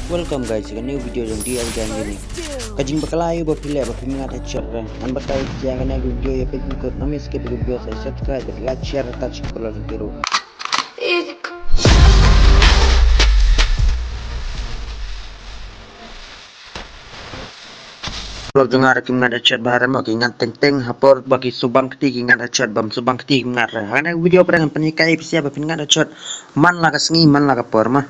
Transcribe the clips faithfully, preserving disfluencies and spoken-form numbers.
Welcome guys, ka new video jong D L Gang Gaming. Ka jingbakla ïa u ba phi leh ba phim ngat headshot re. Ngan batai ïa kane ka video ïa phi, phi kut, ym skip ïa ka video, sa subscribe, like, share, touch ka bell icon. Vlog jong nga ruh kim ngat headshot bha re ma, ki ngat teng teng, ha por ba ki subang kti ki ngat headshot, bym subang kti kim ngat re. Ha kane ka video pyrshang pynhikai ïa phi sha ba phin ngat headshot man la ka sngi man la ka por ma.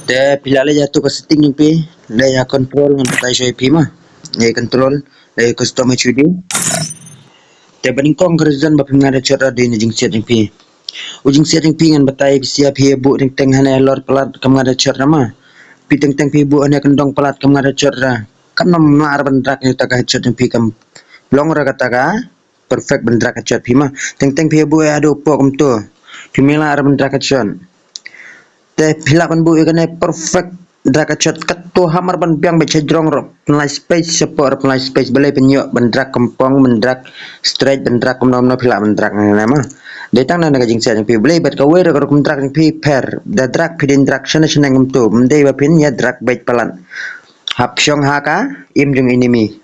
Te phi la leit ha tu ka setting jong phi, leit ha control, ngan batai shuwa ïa phi ma. Leit control, leit custom H U D. Te ba nyngkong ka reason ba phim ngat headshot ruh dei na jingsiat jong phi. U jingsiat jong phi ngan batai ïa phi sha, phi ïa buh teng teng hane lor palat kam ngat headshot re ma. Phi teng teng phi buh hane kyndong palat kam ngat headshot re. Kam nym lah re ban drag ïa kata ka headshot jong phi, kam long re kata ka perfect ban drag headshot phi ma. Teng teng phi ïa buh ïa haduh poh kumto, phim lah re ban drag headshot. Te phi lah ban buh ïa kane perfect drag headshot, kato hamar ban biang beit sha jrong ruh, pynlait space, sha poh ruh pynlait space, balei pynïoh ban drag kympong, ban drag straight, ban drag kumno kumno, phi lah ban drag ne ma. Dei tang na ka jingsiat jong phi, balei bad kawei ruh ka rukom drag jong phi pher, da drag phi dei drag shane shane kumto, ym dei ba phin ïa drag beit palat. Hap shong ha ka im jong enemy.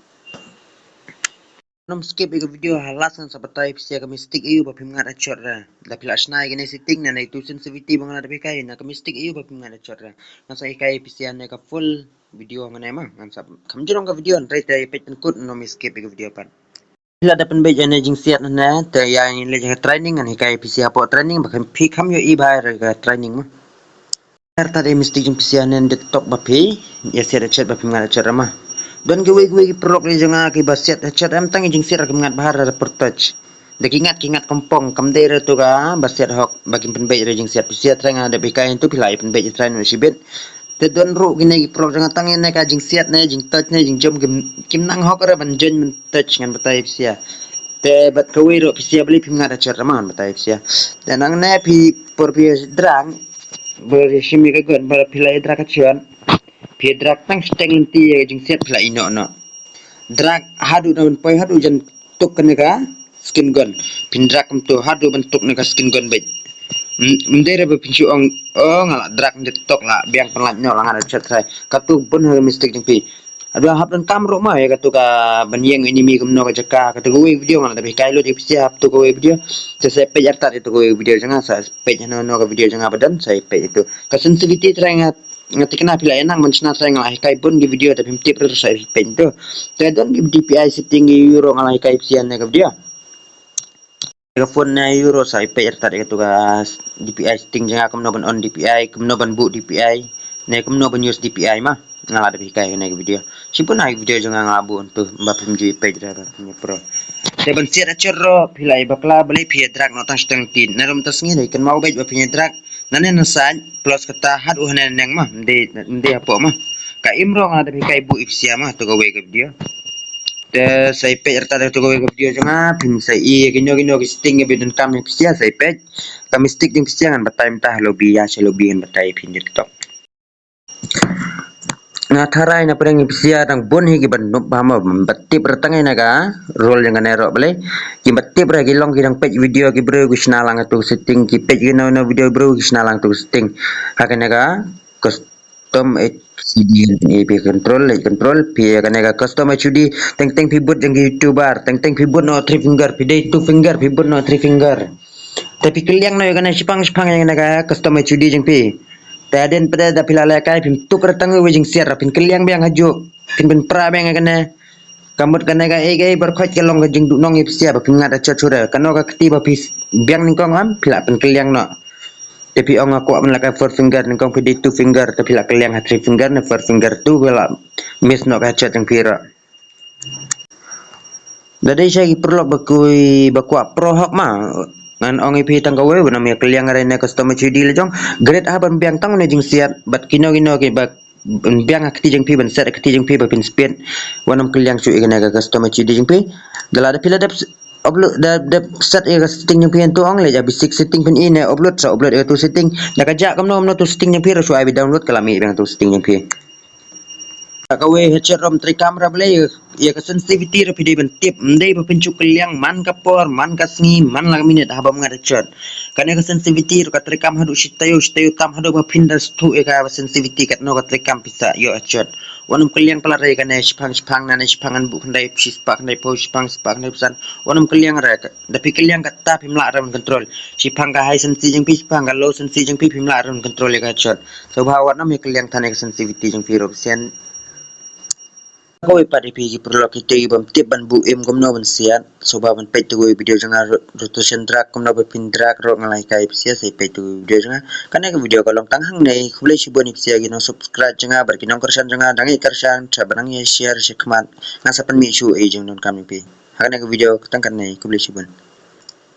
Ym skip ïa ka video ha last, ngan sa batai ïa phi sha ka mistake aïu ba phim ngat headshot re. Da phi la shna ïa kane setting na, na itu sensitivity ba nga la dep hikai, na ka mistake aïu ba phim ngat headshot re. Ngan sa hikai ïa phi sha ne ka full video ngan ai ma. Ngan sa kham jrong ka video, hynrei te ïa peit pynkut, ym skip ïa ka video pat. Phi la dep pynbeit ïa kane jingsiat ne, te ïa ngin leit ha training, ngan hikai ïa phi sha hapoh training ba kham, phi kham ïohi bha ïa ka training ma. Artat ïa mistake jong phi sha ne, ym dei tok ba phi ïa siat headshot ba phim ngat headshot re ma. Don kiwei kiwei ki paralok jong nga kiba siat headshot, em tang ïa jingsiat ruh kim ngat bha re, por touch. Da ki ngat, ki ngat kympong, kam dei re tu ka ba siat hok ba kim pynbeit re jingsiat. Phi sha trai nga dep hikai tu, phi lah ïa pynbeit trai noh shibit. Te don ruh kine ki paralok jong nga tang ïa ne ka jingsiat ne, jingtouch ne, jingjum kim, kim nang hok re ban join ban touch, ngan batai ïa phi sha. Te bad kawei ruh phi sha, balei phim ngat headshot re ma, ngan batai ïa phi sha. Te nangne phi por phi drag, ba shim ïa ka gun, ba phi la ïa drag headshot, phi ïa drag tang shiteng lynti ïa ka jingsiat, phi la ïeh noh noh. Drag haduh na ban poi haduh jan tuk kane ka skin gun. Phin drag kumto haduh ban tuk na ka skin gun beit. Ym, ym dei re ba phin shu ong, oh, nga la drag, ym dei tok, la biang pynlait noh, la ngat headshot trai. Katu bun ha ka mistake jong phi. Haduh hap donkam ruh ma ïa katu ka ban ïeng enemy kumno ka jaka. Katu kawei video nga la dep hikai lut ïa phi sha, hap tu kawei video. Te sa peit artat ïa tu kawei video jong nga, sa peit hano hano ka video jong nga ba don, sa peit ïa tu. Ka sensitivity trai nga, nga thikna phi la ïa nang ban shna trai, nga la hikai bun ki video te phim tip ruh, sa peit ïa tu. Te don ki D P I setting ki euro nga la hikai ïa phi sha ne ka video. Ka phone ne euro, sa peit artat ïa katu ka D P I setting jong nga, kumno ban on D P I, kumno ban buh D P I, ne kumno ban use D P I ma. Nga la dep hikai ha kane ka video. Shibun ha ki video jong nga nga la buh hangtu, ba phim ju ïa peit re, ba phim ïa pro. Te ban siat headshot ruh phi la ïa bakla, balei phi ïa drag noh tang shiteng lynti. Na rum ta sngi dei kynmaw beit ba phin ïa drag nane na side, plus kata haduh hane neng ma, ym dei, ym dei hapoh ma. Ka im ruh nga la dep hikai buh ïa phi sha ma, tu kawei ka video. Te sa peit artat ïa tu kawei ka video jong nga, phin sa ïohi kino kino ki setting kiba donkam ïa phi sha, sa peit. Ka mistake jong phi sha ngan batai mynta ha lobby, ïa sha lobby ngan batai ïa phi, ym dei tok. Nga tharai na pdeng ïa phi sha dang bun hi kiba noobha mo, bym pat tip re tang ïa na ka role jong kane ruh balei. Kiba tip re ki long ki dang peit video ki briew ki shna lang tu setting, ki peit kino kino video briew ki shna lang tu setting. Ha kane ka custom H U D, phi control, leit control, phi ïa kane ka custom H U D, teng teng phi bud jong ki YouTuber, teng teng phi bud noh three finger, phi dei two finger, phi bud noh three finger. Te phi kylliang noh ïa kane shipang shipang ïa kane ka custom H U D jong phi. Te hadien pat da phi la lehkai phim tup re tang uwei jingsiat re, phin kylliang biang hajuh, phin pynpra biang ïa kane. Ka mut kane kaei kaei baroh khoit ka long ka jingduhnong ïa phi sha ba phim ngat headshot shuh re. Kano ka kti ba phi biang nyngkong em, phi lah pynkylliang noh. Te phi ong nga kwah ban lehkai four finger, nyngkong phi dei two finger, te phi lah kylliang ha three finger ne four finger tu, phi lah miss noh ka headshot jong phi ruh. Da dei sha ki paralok ba kui ba kwah pro hok ma, ngan ong ïa phi tang kawei, wat nym ïa kylliang re na custom H U D la jong. Great ha ban biang tang na jingsiat, bad kino kino kiba biang ha kti jong phi, ban set ha kti jong phi ba phin speed, wat nym kylliang shuh ïa kane ka custom H U D jong phi. Da la da phi la dep upload, da dep set ïa ka setting jong phi hangtu, ong leit ha basic setting, phin ïohi ne upload, sa upload ïa katu setting. Da ka jah kumno kumno tu setting jong phi ruh shu ai ba download, ka la mih biang tu setting jong phi. Ka kawei ha chot ruh ym treikam ruh balei, ïa ka sensitivity ruh phi dei ban tip, ym dei ba phin shu kylliang man ka por, man ka sngi, man la ka minit haba ym ngat ha chot. Kane ka sensitivity ruh ka treikam haduh shi taïew, shi taïew tam haduh ba phin da sngewthuh ïa ka sensitivity katno ka treikam phi sa ïoh ha chot. Wat nym kylliang palat re kane, shiphang shiphang nangne, shiphang ngan buh khyndai, shispah khyndaiphew, shiphang spah khyndaiphew san. Wat nym kylliang re, da phi kylliang kata phim lah re ban control. Shiphang ka high sensi jong phi, shiphang ka low sensi jong phi, phim lah re ban control ïa ka ha chot. Sngewbha wat nym ïa kylliang than ïa ka sensitivity jong phi ruh, shen. Kawei pat ïa phi ki paralok, kito kiba ym tip ban buh im kumno ban siat, sngewbha ban peit tang ïa ka video jong nga, ro-, rotation drag, kumno ba phin drag ruh nga la hikai phi sha, sa peit tang ïa ka video jong nga. Kane ka video ka long tang hangne, khublei shibun ïa phi sha ki nong subscribe jong nga bad ki nong kyrshan jong nga, dang ïa kyrshan, sa ba dang ïa share shakhmat, ngan sa pynmih shuh ïa ki jingdonkam ïa phi. Ha kane ka video tang katne, khublei shibun.